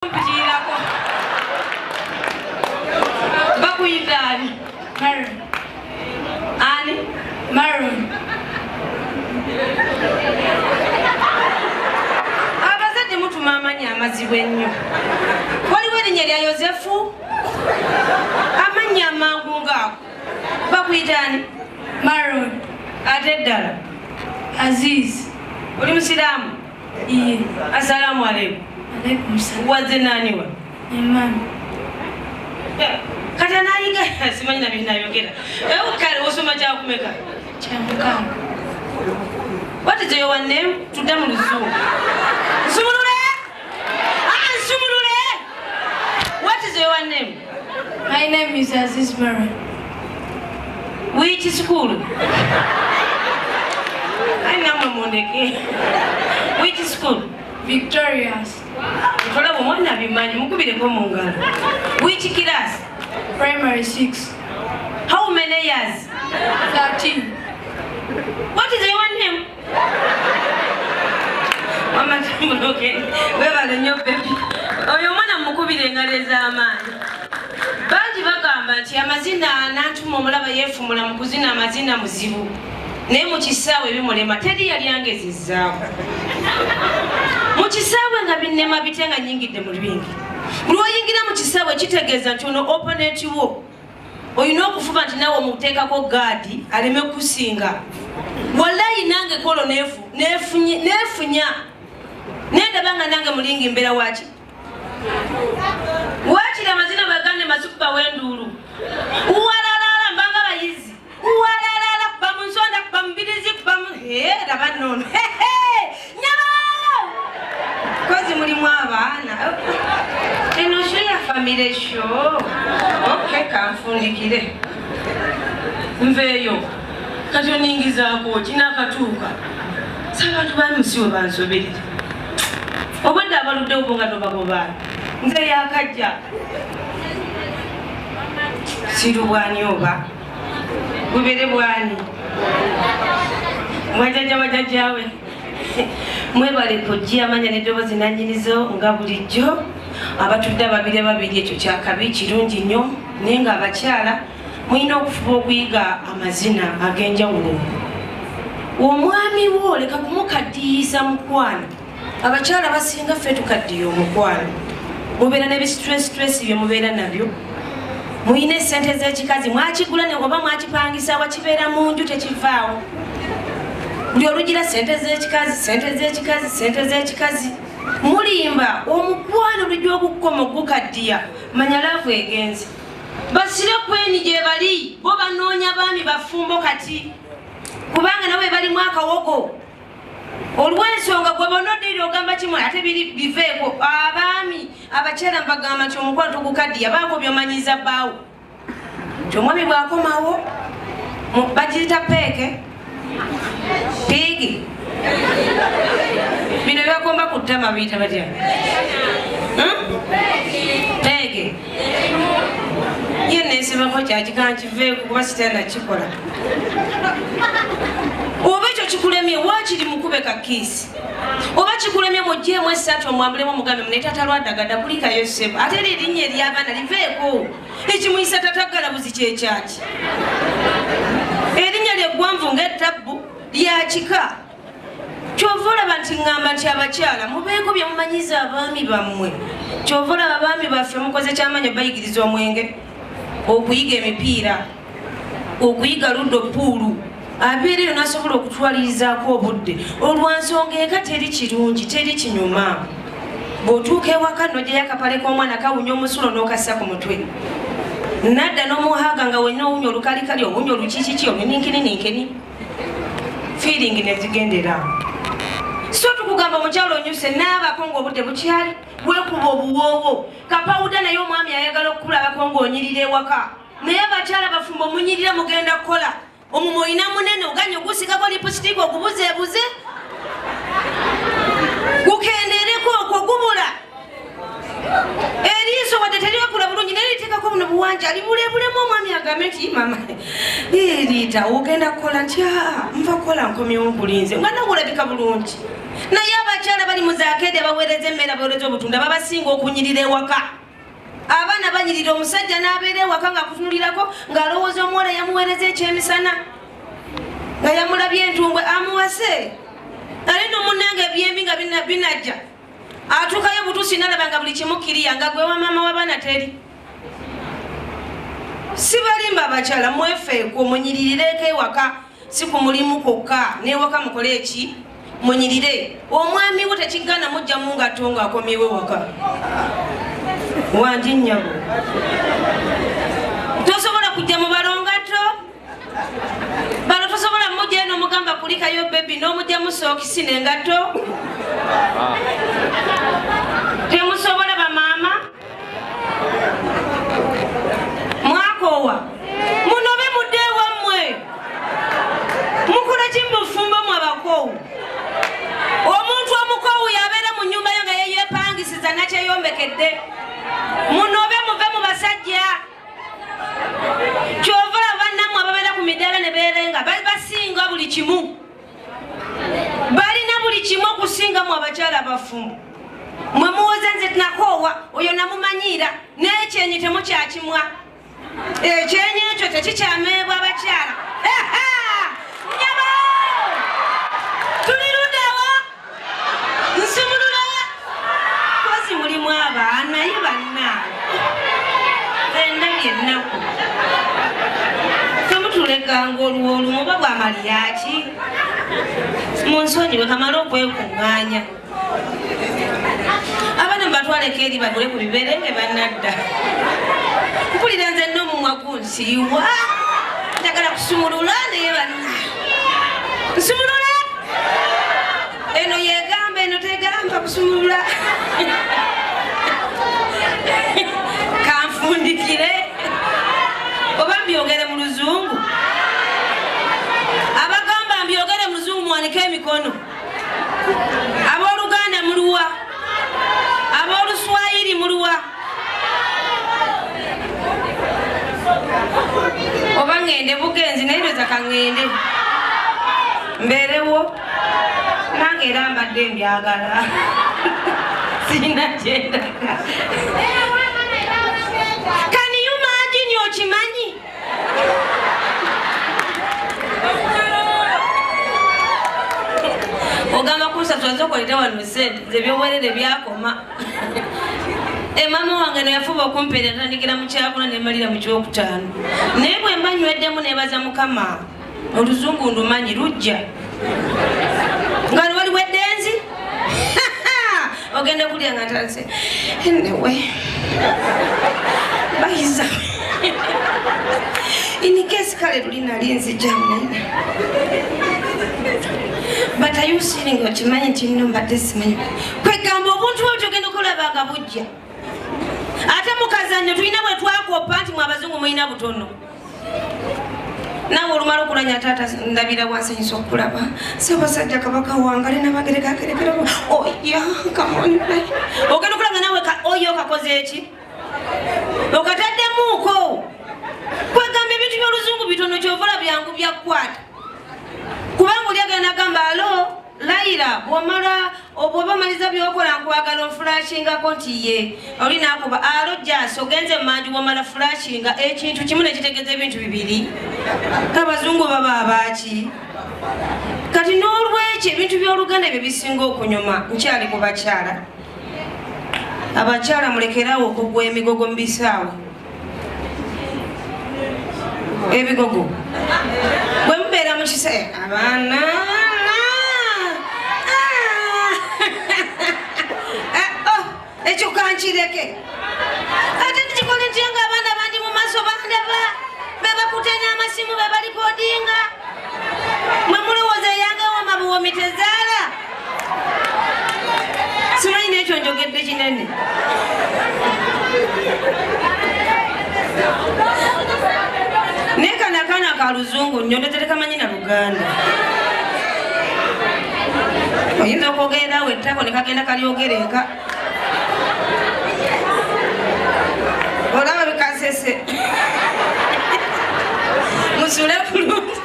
Mpikirirako. Bakuyita ani? Maron. Ani? Maron. Abazadde mutuma amannya amazibu ennyo. Waliwo erinnya lya Yozefu, amannya amangu ngaago. Bakuyita ani? Maron. Ate eddala? Aziz. Oli musiraamu? Iye. Assalaamu alaikum. Alaikum salam. Wazze naaniwa? Imam. Kati anayiga simanyi na binayogera. Kale osoma kyakumeka? Kyamukaaga. What is your name? Tudde mu Luzungu. Nsumulule! Ah, nsumulule! What is your name? My name is Aziz Maron. Which school? Ai namwe mundeke. Which school? Victorious. Tolaba omwana abimanyi, mukubireko mu ngalo. Which class? Primary 6. How many years? 13. What is your name? Mama tambuloke. Webale nnyo baby. Oyo omwana mukubire engalo ez'amaanyi. Bangi bagamba nti amazina n'antuma omulaba yeefumula mu kuzina amazina muzibu. Naye mu kisaawe bimulema teri yali angezezzaako. Mu kisaawe nga binnema bitya nga nnyingidde mu bingi. Buli lw'oyingira mu kisaawe kitegeeza nti ono opponent wo olina okufuba nti naawe omuteekako gaadi aleme kusinga. Wallayi nange kolo neefunya. Nendaba nga nange mulingi mbeera waaki. Waakiri amazina bagande masukuba w'enduulu. Walalala mbanga bayizi. Walalala kuba mu nsonda kuba mu mbirizi kuba mu laba nno. Nyabo! Kozi mulimu abaana. Eno show ya family show. Okay, kanfundikire. Nveeyo. Kati oningizaako ki n'akatuuka. S'abantu bali musiwe bansoberera. Obwedda abaluddewo bo nga tobagobaana. Nze yakajja. Siru bwani oba? Bubere bwani? Mwajjajja wajjajjaawe. Mwebale kujja amanya n'eddoboozi nannyinizo nga bulijjo. Abatudde ababiri babiri ekyo kyakabi kirungi nnyo, naye ng'abakyala mulina okufuba okuyiga amazina ag'enjawulo. Omwami wo leka kumukaddiyiza mukwano. Abakyala basinga ffe tukaddiya omukwano. Mubeera ne bi-stress bye mubeera nabyo. Mulina essente z'ekikazi mwakigula ne oba mwakipangisa wakibeera mu nju tekivaawo. Buli olugira ssente z'ekikazi, ssente z'ekikazi, ssente z'ekikazi. Mulimba omukwano lujja okukoma ogukaddiya manya laavu egenze. Basire kweni gye bali bo banoonya baami bafumbo kati kubanga nabo balimu akawogo. Olw'ensonga gwe bonna oddirira ogamba kimu ate biri biveeko. Abaami abakyala mbagamba nti omukwano togukaddiya baako by'omanyiza bbaawo. Nti omwami bw'akomawo bagiyita peeke piigi. Bino byakomba ku ttama biyita batya? Peeke. Ye neesibako kyakika nkiveeko kuba sitenda kikola. Oba ekyo kikulemye waakiri mukube ka kiisi. Oba kikulemye muggyemu essaati omwambulemu omugambe mune taata lwadagada kulikayo ssebo. Ate era erinnya ery'abaana liveeko. Ekimuyisa taata Galabuzi kye kyaki. Erinnya lyeggwanvu ng'ettabbu lya kika. Ky'ova olaba nti ŋŋamba nti abakyala mubeeko bye mumanyiza abaami bammwe. Ky'ova olaba abaami baffe mukoze kyamaanyi bayigiriza omwenge, okuyiga emipiira, okuyiga ludo puulu. Abeera eyo n'asobola okutwalirizaako obudde. Olwansonga eka teri kirungi, teri kinyuma. Bw'otuuka ewaka n'oggyayo akapale k'omwana kawunya omusulo n'okassa ku mutwe. Nadda n'omuhaaga nga wenna owunya olukalikali, owunya olukikiki, oluninkinininkini. Feeling ne zigendera. So tukugamba omukyala onyuse naabako ng'obudde bukyali, weekuba obuwoowo. Kapawuda naye omwami ayagala okukulabako ng'onyirira ewaka. Naye abakyala bafumbo munyirira mugenda kukola. Omumwa olina munene oganye ogusigako lipusitiiki ogubuzeebuze. Gukendeereko okwo gubula. Eriiso wadde teriwakula bulungi naye liteekako buno buwanja libulebulemu omwami agambe nti mama liita ogenda kukola nti nva kukola nkomyewo nkulinze nga nawe olabika bulungi. Naye abakyala bali mu zaakede baweereza emmere, baweereza obutunda, babasinga okunyirira ewaka. Abaana banyirira, omusajja n'abeera ewaka ng'akutunulirako ng'alowooza omuwala yamuweereza ekyemisana, nga yamulabye entumbwe amuwase. Ate nno munnange ebyembi nga binajja, atuukayo butuusi n'alaba nga buli kimu kiriya, nga gwe wa maama w'abaana teri. Sibalimba abakyala, mwefeeko, munyiririreko ewaka, si ku mulimu kwokka, n'ewaka mukole eki? Munyirire. Omwami wo tekigaana mujja mu ngatto ng'akomyewo ewaka. Wangi nnyabo. Tosobola kujja mu balongatto? Balo tosobola mujja eno omugamba kulikayo bebi n'omugyamu sookisi n'engatto? Temusobola bamaama? Mwakoowa? Munobe mudde ewammwe. Mukola ki mu bufumbo mmwe abakoowu? Omuntu omukoowu yabeera mu nnyumba yo nga yeyeepangisiza nakyeyombekedde. Munobe muve mu basajja. Kyova olaba bannammwe ababeera ku midaala ne beerenga basinga buli kimu. Balina buli kimu okusinga mu abakyala abafumbo. Mwe muwoza nze nakoowa, oyo namumanyiira, n'ekyenyi temukyakimwa. Ekyenyi ekyo tekikyameebwa abakyala. Nnyabo! Tuli luddawa? Nsumulula? Kozi mulimu abaana ye bannange. Endabye ennaku. Temutulekanga olumu oba bwamaliyaki? Munsonyiwe kamale okwekuŋŋaanya. Abaana mubatwaleko eri bagule ku biberenge bannadda. Mpulira nze n'omumwa gunsiiwa. Njagala kusumulula naye banna. Nsumulula? Eno yegamba, eno tegamba kusumulula. Kanfundikire. Oba mbyogere mu luzungu? Abagamba mbyogere mu luzungu muwanike emikono. Abooluganda muluwa? Abooluswayiri muluwa? Oba ŋŋende bugenzi naye ndowooza ka ŋŋende. Mbeerewo. Nange era mbadde mbyagala. Sirina kye ndaga. Can you imagine okimanyi? Ogamba kunsasula zokolera wano ssente nze ebyobwerere byakoma. Maama wange no yafuba okumpeera, atandikira mu kyakuna ne mmalira mu kyokutaano. Naye bwe mba nyweddemu neebaza Mukama, oluzungu ndumanyi lujja. Nga waliwo eddenzi? Ogenda kulya nga ntandise. Anyway, bayiza. In case kale luli nali nzija munene. But are you seeing okimanyi nti nno mbadde simanyi. Kwegamba obuntu bw'otyo ogenda okulaba nga bujja. Ate mu kazannyo tulina bwe twakoppa nti mwe abazungu mulina butono. Naawe olumala okulanya taata ndabira wansanyusa okulaba. Ssaabasajja Kabaka wange ali n'abagereka agerekera oya come on. Ogenda okulaba naawe oyo okakoze eki? Okataddemuuko. Kwegamba ebintu by'oluzungu bitono ky'ova olaba byangu bya kukwata. Kubanga oli agenda agamba alo Layira bw'omala bw'oba omaliza by'okola nkwagala onfulashingako nti ye. Oli n'akuba alo jasi ogenze emmanju bw'omala fulashinga ekintu kimu ne kitegeeza ebintu bibiri. Abazungu baba abaaki? Kati n'olwekyo ebintu by'Oluganda bye bisinga okunyuma nkyali ku bakyala. Abakyala mulekeraawo okugwa emigogo mu bisaawe. Ebigogo. Bwe mubeera mu kiseera abaana ekyo kankireke. Ate ndikikola ntya ng'abaana bandi mu maaso bandaba, be bakutte n'amasimu be balikodinga. Mwe mulowooza eyange ewoma buwomi tezaala? Simanyi n'ekyo njogedde kinene. Naye kano akaana ka luzungu nnyo ndowooza tekamanyi na Luganda. Oyinza okwogerera awo ettako ne kagenda kalyogera eka. Olaba bikasese. Musule bulungi.